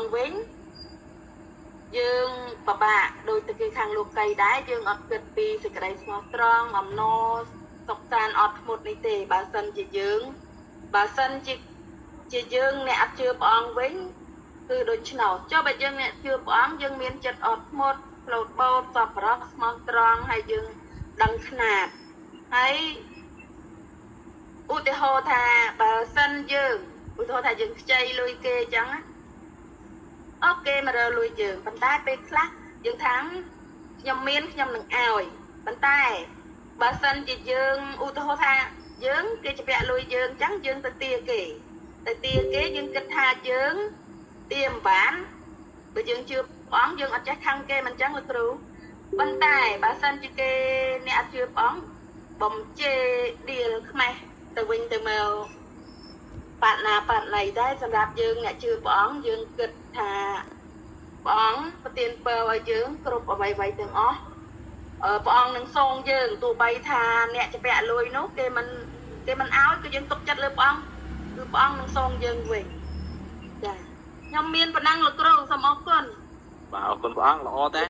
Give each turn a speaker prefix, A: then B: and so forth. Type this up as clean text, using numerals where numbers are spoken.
A: អង្គវិញយើងពិបាកដោយទៅគេខាងលោកីដែរយើងអត់គិតពីសេចក្តីស្មោះត្រង់អំណរសុខសាន្តអត់ធ្មត់នេះទេបើសិនជាយើងបើសិនជាជាយើងអ្នកអត់ជឿព្រះអង្គវិញគឺដូច្នោះចុះបើយើងអ្នកជឿព្រះអង្គយើងមានចិត្តអត់ធ្មត់ផ្លោតបោតសប្បុរសស្មោះត្រង់ហើយយើងដឹងខ្នាតហើយឧទាហរណ៍ថាបើសិនយើងឧទាហរណ៍ថាយើងខ្ចីលុយគេអញ្ចឹងអូគេមករកលុយយើងប៉ុន្តែពេលខ្លះយើងថាខ្ញុំមានខ្ញុំនឹងឲ្យប៉ុន្តែបើសិនជាយើងឧទាហរណ៍ថាយើងគេជពាក់លុយយើងអញ្ចឹងយើងទៅទាគេទៅទាគេយើងគិតថាយើងទាមិនបានបើយើងជឿព្រះអង្គយើងអត់ចេះខឹងគេមិនអញ្ចឹងលោកគ្រូប៉ុន្តែបើសិនជាគេអ្នកអត់ជឿព្រះអង្គបំជេរដៀលខ្មេះទៅវិញទៅមកបាត់ណាបាត់ណីដែរសម្រាប់យើងអ្នកជឿព្រះអង្គយើងគិតថាព្រះអង្គប្រទានពរឲ្យយើងគ្រប់អ្វីៗទាំងអស់ព្រះអង្គនឹងសងយើងទោះបីថាអ្នកជពាក់លុយនោះគេមិនឲ្យគឺយើងទុកចិត្តលើព្រះអង្គគឺព្រះអង្គនឹងសងយើងវិញចាខ្ញុំមានប៉ុណ្ណឹងលោកគ្រូសូមអរគុណ
B: បាទអរគុណព្រះអង្គល្អតែ